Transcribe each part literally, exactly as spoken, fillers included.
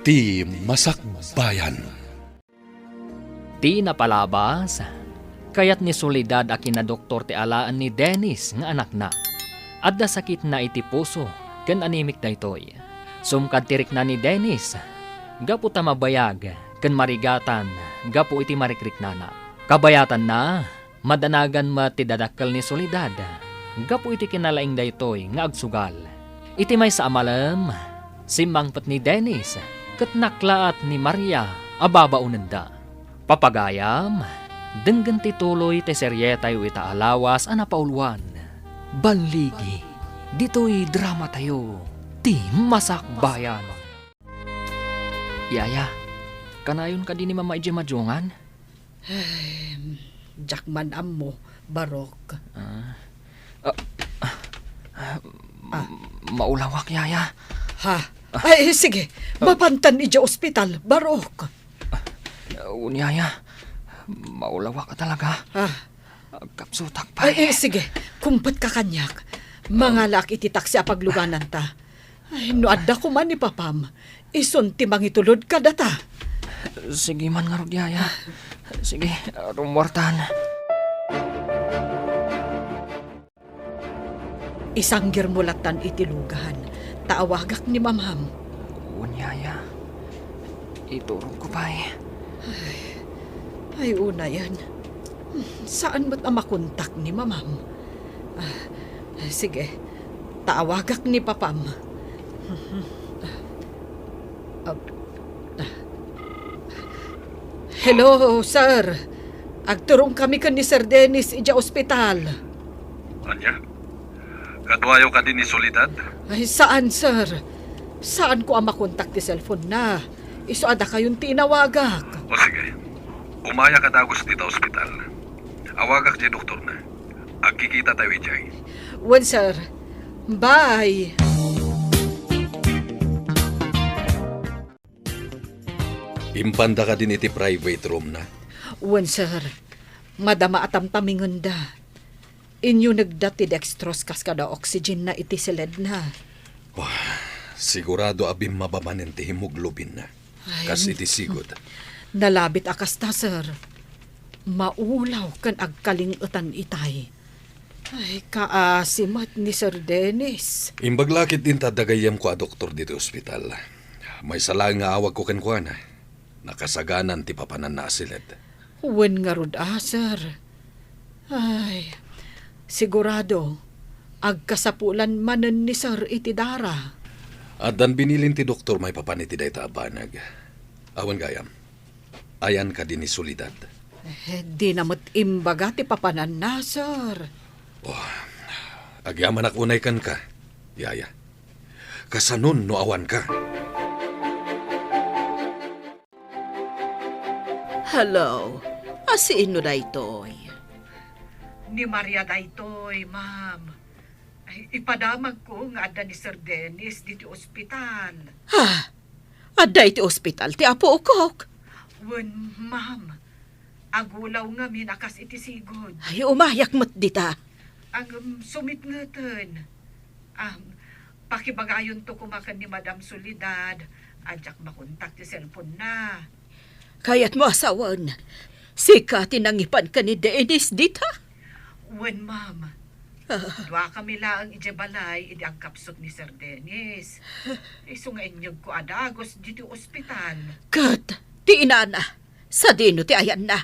Ti Masakbayan. Ti napalabas, kayat ni Soledad a kinadoktor ti alaen ni Dennis nga anakna. Adda sakitna iti puso ken anemic daytoy. Sumkad ti rikna ni Dennis, gapu ta mabayag ken marigatan gapu iti marikriknana. Kabayatanna, madanagan met ti dadakkel ni Soledad gapu iti kinalaing daytoy nga agsugal. Iti maysa a malem, simmangpet ni Dennis ket naklaat ni Maria a babaonenda. Papagayam, denggen ti tuloy ti serietayo ita a lawas a napauluan. Balligi, ditoy dramatayo, Ti Masakbayan. Yaya, kanayon kadi ni Mama idiay madungan? Ay, diak man ammo, Barok. Ah. Ah, ah, ah, Ah. Maulawak, Yaya. Ha? Ah. Ay, sige. Ah. Mapantan idiay ospital, Barok. Ah, wen, Yaya. Maulawak talaga. Ah. Agkapsutak pay. Ay, eh, sige. Kumpetka kaniak. Mangalaak iti taksi a paglugananta. Ay, no adda koma ni Papam, isun ti mangitulod kadata. Sige man ngarud, Yaya. Sige, rummuartan. Isanggirmo lattan iti lugan, ta awagak ni Mamam. Wen, Yaya. Iturogko pay. Ay, ay, unayen. Saan met a makontak ni Mamam? Ah, sige, ta awagak ni Papam. Ah, ah. Hello, sir. Agturongkami ken ni Sir Dennis idiay ospital. Ania? Kaduayo kadi ni Soledad? Ay, saan, sir. Saanko a makontak ti cellphone na. Isu a dakayon ti inawagak. O sige. Umayaka dagus dita ospital. Awagak ti doktorna. Agkikitatayo idiay. Wen, sir. Bye. Impanda kadin iti private room na? Wen, sir. Madama a tamtamingenda. Inyunegda ti dextrose kas kada oxygen na iti siledna. Wah, sigurado a bimmaba manen ti hemoglobin na. Ay, kas iti sigud. Nalabit a kasta, sir. Maulaw ken agkaling-etan itay. Ay, kaasi met ni Sir Dennis. Imbag la ketdin ta adda gayyemko a doktor ditoy ospital. Maysa laeng nga awagko kenkuana. Nakasaganan ti papananna a siled. Wen ngarud a, sir. Ay, sigurado, agkasapulan manen ni Sir iti dara. Addan binilin ti doktor maipapan iti dayta a banag. Awan gayam. Ayan kadi ni Soledad? Eh, dina met imbaga ti papananna, sir. Oh, agyamanak unay kenka, Yaya. Kasanon no awanka? Hello, asiinno daytoy? Ni Maria daytoy, ma'am. Ay, ipadamagko nga adda ni Sir Dennis ditoy ospital. Ha? Adda iti ospital ti apokok? Wen, ma'am. Agulaw ngamin a kas iti sigud. Ay, umayak met dita. Ngem sumitngeten. Am, pakibagayonto koma ken ni Madam Soledad a diak makontak ti cellphone na. Kayatmo a sawen, sika ti nangipan ken ni Dennis dita? Wen, ma'am. Ah. Duakami laeng idiay balay idi agkapsut ni Sir Dennis. Isu nga inyegko a dagus ditoy ospital. Ket ti inana, sadino ti ayanna?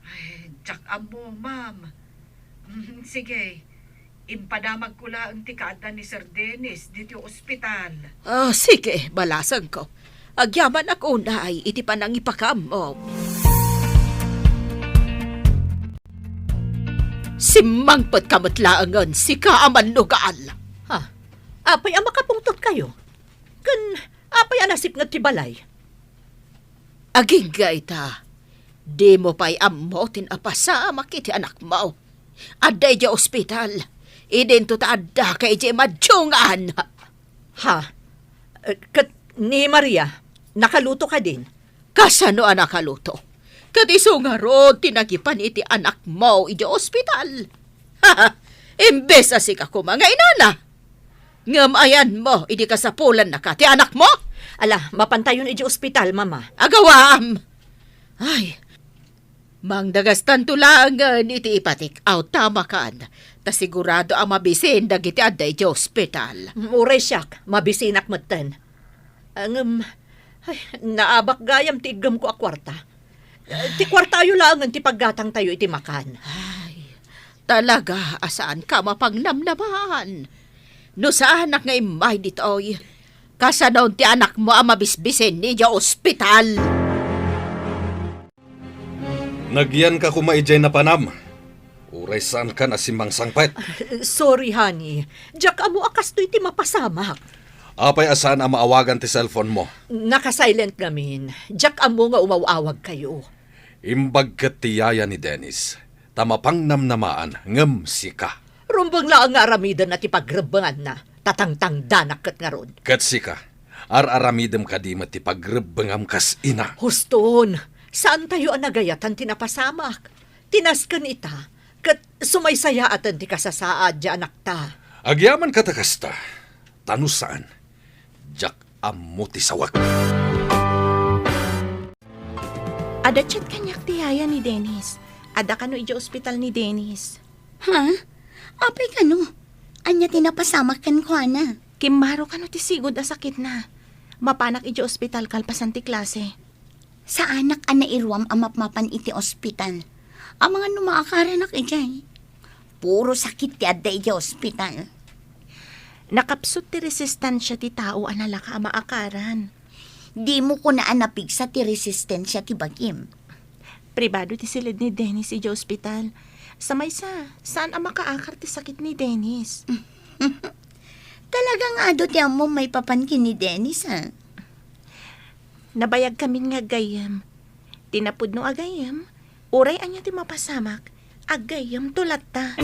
Ay, diak ammo, ma'am. Mm, sige, impadamagko laeng ti kaadda ni Sir Dennis ditoy ospital. Ah, sige, balasangko. Agyamanak unay iti panangipakaammo. Simmangpetka met laengen, sika a mannugal. Ha? Apay a makapungtotkayo? Ken apay a nasipnget ti balay? Agingga ita, dimo pay ammo ti napasamak iti anakmo. Adda idiay ospital, idinto ta addaka idiay madungan. Ha? Eh, ket ni Maria, nakaluto kadin? Kasano a nakaluto? Ket isu ngarud ti nagipan iti anakmo idiay ospital. Imbes a sika koma nga inana. Ngem ayanmo idi kasapulannaka ti anakmo? Ala, mapantayon iti ospital, Mama. Agawam! Ay, mangdagastanto laengen iti ipatik-aw ta makan, ta sigurado a mabisin dagiti adda iti ospital. Uray siak, mabisinak metten. Ngem, ay, naabak gayam ti iggemko a kuarta. Eh, ti kuartayo laengen ti paggatangtayo iti makan. Ay, talaga a saanka mapangnamnamaan. No saanak nga immay ditoy, kasano ti anakmo a mabisbisin idiay ospital? Nagyanka koma idiay napanam. Uray saankan a simmangsangpet. Sorry, honey. Diak ammo a kastoy ti mapasamak. Apay a saan a maawagan ti cellphone mo? Naka-silent ngamin. Diak ammo nga umaw-awagkayo. Imbag ket ti yaya ni Dennis, ta mapangnamnamaan ngem sika. Rumbeng laeng nga aramidenna ti pagrebbenganna, ta tangtangdanak ket ngarud. Ket sika, ar-aramidem kadi met ti pagrebbengam kas ina. Huston, saantayo a nagayatan ti napasamak. Ti nasken ita, ket sumaysayaaten ti kasasaad ti anakta. Agyamankata kasta, ta no saan, diak ammo ti sawek. Adda chat kaniak ti yaya ni Dennis. Adda kano idiay ospital ni Dennis. Ha? Apay kano? Ania ti napasamak kenkuana? Kimmaro kano ti sigud a sakitna. Mapanak idiay ospital kalpasan ti klase. Saanak a nairuam a mapmapan iti ospital. Amangan no maakaranak idiay. Puro sakit ti adda idiay ospital. Nakapsut ti resistensia ti tao a nalaka a maakaran. Dimo kuna a napigsa ti resistensia ti bagim. Pribado ti siled ni Dennis idiay ospital. Sa maysa, saan a makaakar ti sakit ni Dennis. Talaga nga adu ti ammom maipapan ken ni Dennis, ha? Nabayagkamin nga aggayyem. Ti napudno a gayyem, uray ania ti mapasamak, aggayyemto latta.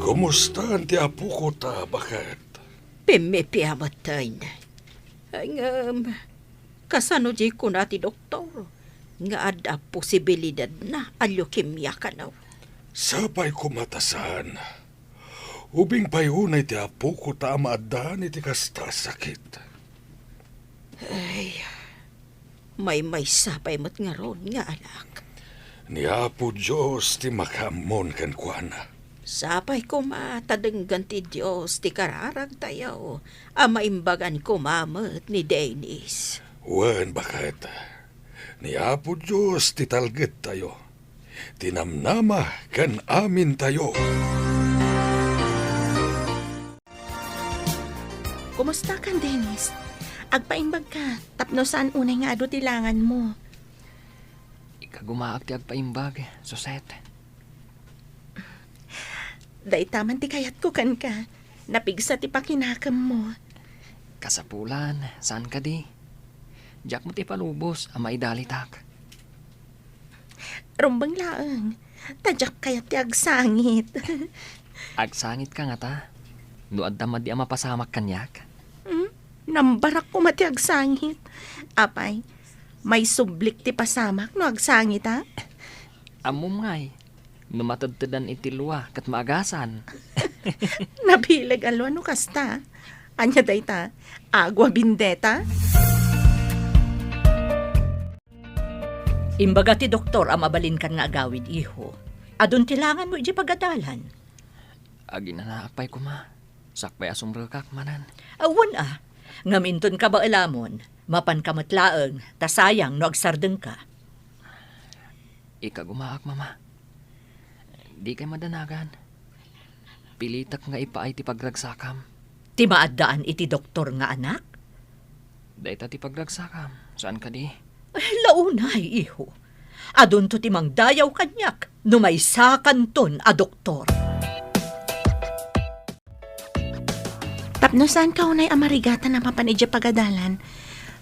Kumustaan ti apoko ta, baket? Pimmipia metten. Ngem, kasano diay kuna ti doktor nga adda posibilidadna a leukemia kano? Sapay koma ta saan. Ubing pay unay ti apoko ta a maaddaan iti kasta a sakit. Ay, maymaysa pay met ngarud nga anak. Ni Apo Dios ti makaammon kenkuana. Sapay koma ta denggen ti Dios ti kararagtayo a maimbagan koma met ni Dennis. Wen, baket, ni Apo Dios ti talgedtayo. Ti namnama ken amintayo. Kumusta kan, Dennis? Agpaimbag ka, tapno saan unay nga adu ti langan mo. Ikagumaak ti agpaimbag, Suset. Dayta man ti kayatko kenka. Napigsa ti pakinakem mo. Kasapulan, saan kadi? Diak met ipalubos a maidalitak. Rumbeng laeng, ta diak kayat ti agsangit. Agsangit ka ngata? No adda madi a mapasamak kaniak? Hmm? Nambarak koma ti agsangit. Apay, maisublik ti pasamak no agsangit, a? Ammom ngay, no matedtedan iti lua ket maagasan. Nabileg a lua no kasta. Ania dayta? Agua bendita? Imbaga ti doktor a mabalinkan nga agawid, iho. Adun ti langanmo idiay pagadalan. Aginanaak pay koma. Sakbay a sumrekak manen. Awan a. Ngem inton kabaelamon, mapanka met laeng, ta sayang no agsardengka. Ikagumaak, Mama. Dikay madanagan. Pilitek nga ipaay ti pagragsakam. Ti maaddaan iti doktor nga anak? Dayta ti pagragsakam, saan kadi? Ay, launay, iho. Adunto ti mangdayaw kaniak no maysakanton a doktor. Tapno saanka unay a marigatan a mapan idiay pagadalan,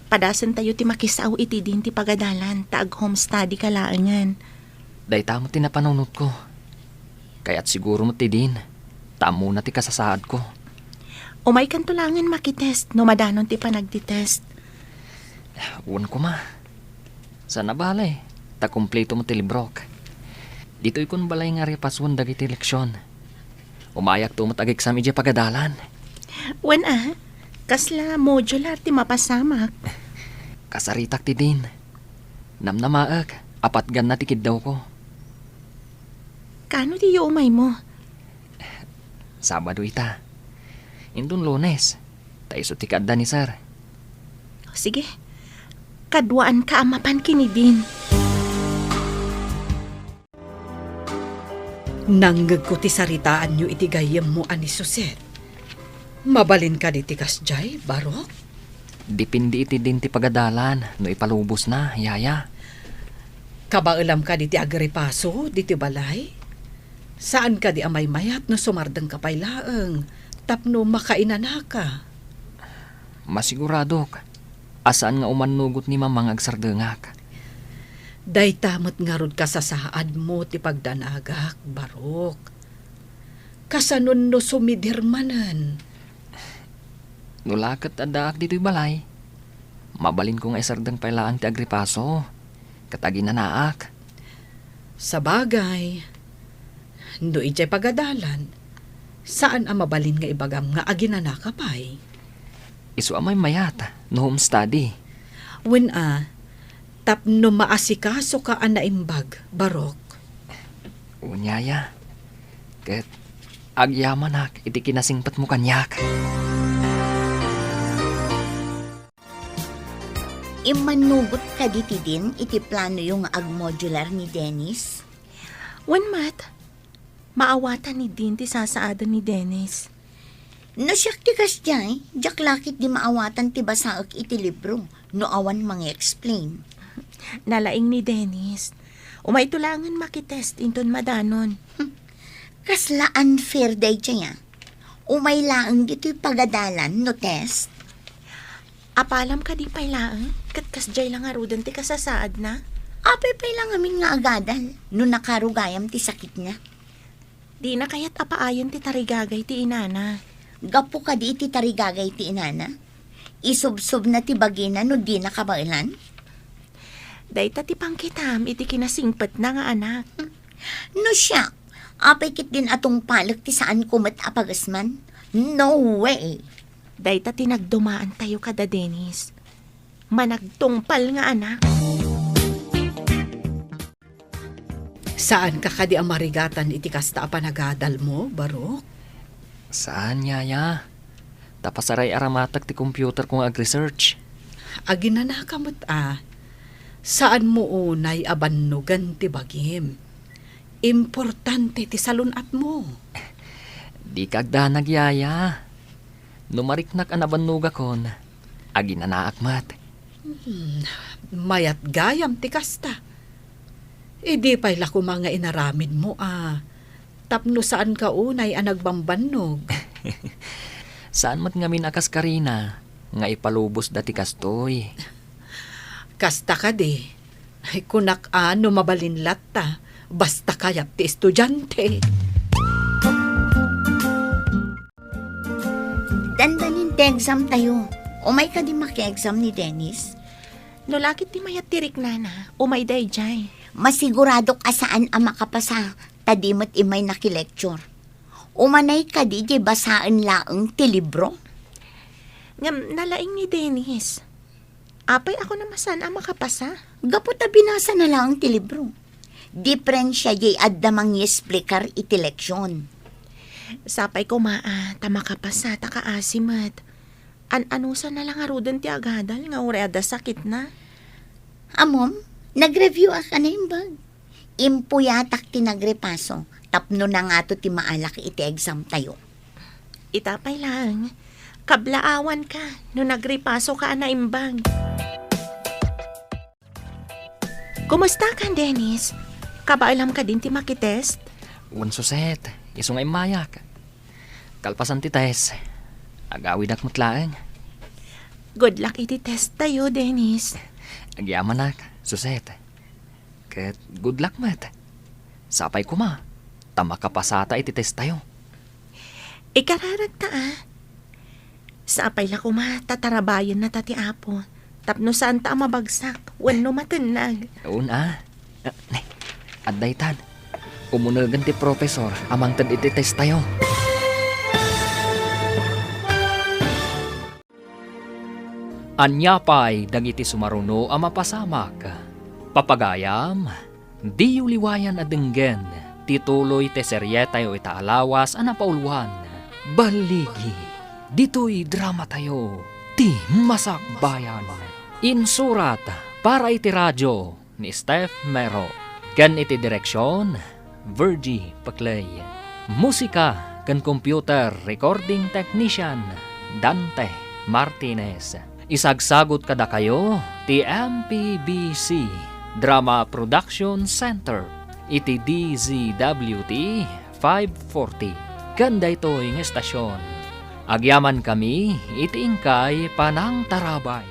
padasentayo ti makisao iti din ti pagadalan ta ag-home study ka laengen. Dayta met ti napanunotko. Kayat siguro met ti din, ta ammona ti kasasaadko. Umaykanto laengen makitest no madanon ti panagtitest. Wen koma. Saan a bale, ta kumpleto met ti librok. Ditoykon balay nga repasuen dagiti leksion. Umayakto met ageksam idiay pagadalan. Wen a, Kasla modular ti mapasamak? Kasaritak ti dean. Namnamaek, apatganna ti kiddawko. Kano diyo umaymo? Sabado ita. Inton Lunes, ta isu ti kaadda ni Sir. Sige, kaduaanka a mapan ken ni dean. Nangngegko ti saritaanyo iti gayyemmo a ni Suset. Mabalin kadi ti kasdiay, Barok? Depende iti dean ti pagadalan no ipalubosna, yaya. Kabaelam kadi ti agripaso ditoy balay? Saan kadi a maymayat no sumardengka pay laeng tapno makainanaka? Masiguradok a saan nga umannugot ni Mama nga agsardengak. Dayta met ngarud kasasaadmo ti pagdanagak, Barok. Kasanon no sumidir manen? No la ket addaak ditoy balay, mabalinko nga isardeng pay laeng ti agripaso ket aginanaak. Sabagay, no idiay pagadalan, saan a mabalin nga ibagam nga aginanaka pay. Isu a maymayat no home study. Wen a, tapno maasikasoka a naimbag, Barok. Wen, yaya. Ket agyamanak iti kinasingpetmo kaniak. Immannugot kadi ti dean iti planoyo nga agmodular ni Dennis? Wen met, maawatan ni dean ti sasaaden ni Dennis. No siak ti kasdiay, diak la ketdi maawatan ti basaek iti libro no awan mangi-explain. Nalaing ni Dennis. Umayto laengen makitest inton madanon. Kasla unfair daydiay a. Umay laeng ditoy pagadalan no test. Apalam kadi pay laeng, ket kasdiay la ngaruden ti kasasaadna? Apay pay la ngamin nga agadal no nakaro gayam ti sakitna? Dina kayat a paayen ti tarigagay ti inana. Gapu kadi iti tarigagay ti inana, isubsobna ti bagina no dina kabaelan? Dayta ti pangkitam iti kinasingpetna nga anak. No siak, apay ketdin a tungpalek ti saanko met a pagesman? No way! Dayta ti nagdumaantayo kada Dennis. Managtungpal nga anak. Saanka kadi a marigatan iti kasta a panagadalmo, Barok? Saan, yaya. Ta pasaray-aramatek ti computerko nga agresearch. Aginanaka met a. Saanmo unay a bannogen ti bagim. Importante ti salun-atmo. Dika agdanag, yaya. No mariknak a nabannogakon, aginanaak met. Hmm, mayat gayam ti kasta. Idi pay la koma nga inaramidmo a tapno saanka unay a nagbambannog. Saan met ngamin a kaskarina nga ipalubosda ti kastoy. Kasta kadi, ay, kunak a no mabalin latta, basta kayat ti estudiante. Dandanin ti exam tayo. Umay kadi maki-exam ni Dennis? No la ketdi mayat ti riknana, umay daydiay. Masiguradok a saan a makapasa, ta di met immay nakilecture. Umanay kadi diay basaen laeng ti libro? Ngem nalaing ni Dennis. Apay a kunam a saan a makapasa? Gapu ta binasana laeng ti libro. Diferensia diay adda mangiesplikar iti leksion. Sapay koma a ta makapasa ta kaasi met. An-anusana la ngaruden ti agadal nga uray adda sakitna. Ammom, nag-review-ak a naimbag. Impuyatak ti nagripaso tapno nangato ti maalak iti exam tayo. Ita pay laeng, kablaawanka no nagripasoka a naimbag. Kumustakan, Dennis? Kabaelam kadin ti makitest? Wen, Suset, isu nga immayak. Kalpasan ti test, agawidak met laeng. Good luck iti test tayo, Dennis. Agyamanak, Suset. Ket good luck met. Sapay koma ta makapasata iti test tayo. Ikararagta a. Sapay la koma ta tarabayennata ti Apo tapno saanta a mabagsak wenno matennag. Wen a. Ah, ne, adda itan. Umunegen ti professor a mangted iti test tayo. Ania pay dagiti sumaruno a mapasamak? Papagayam, diyo liwayan a denggen ti tuloy ti serietayo ita a lawas a napauluan, Balligi. Ditoy dramatayo, ti Masakbayan. Insurat para iti radio ni Steph Mero, ken iti direksion, Virgie Paclay. Musika ken computer recording technician, Dante Martinez. Isagsagot kadakayo ti M P B C Drama Production Center iti D Z W T five forty. Ken daytoy nga estasyon, agyamankami iti inkay panangtarabay.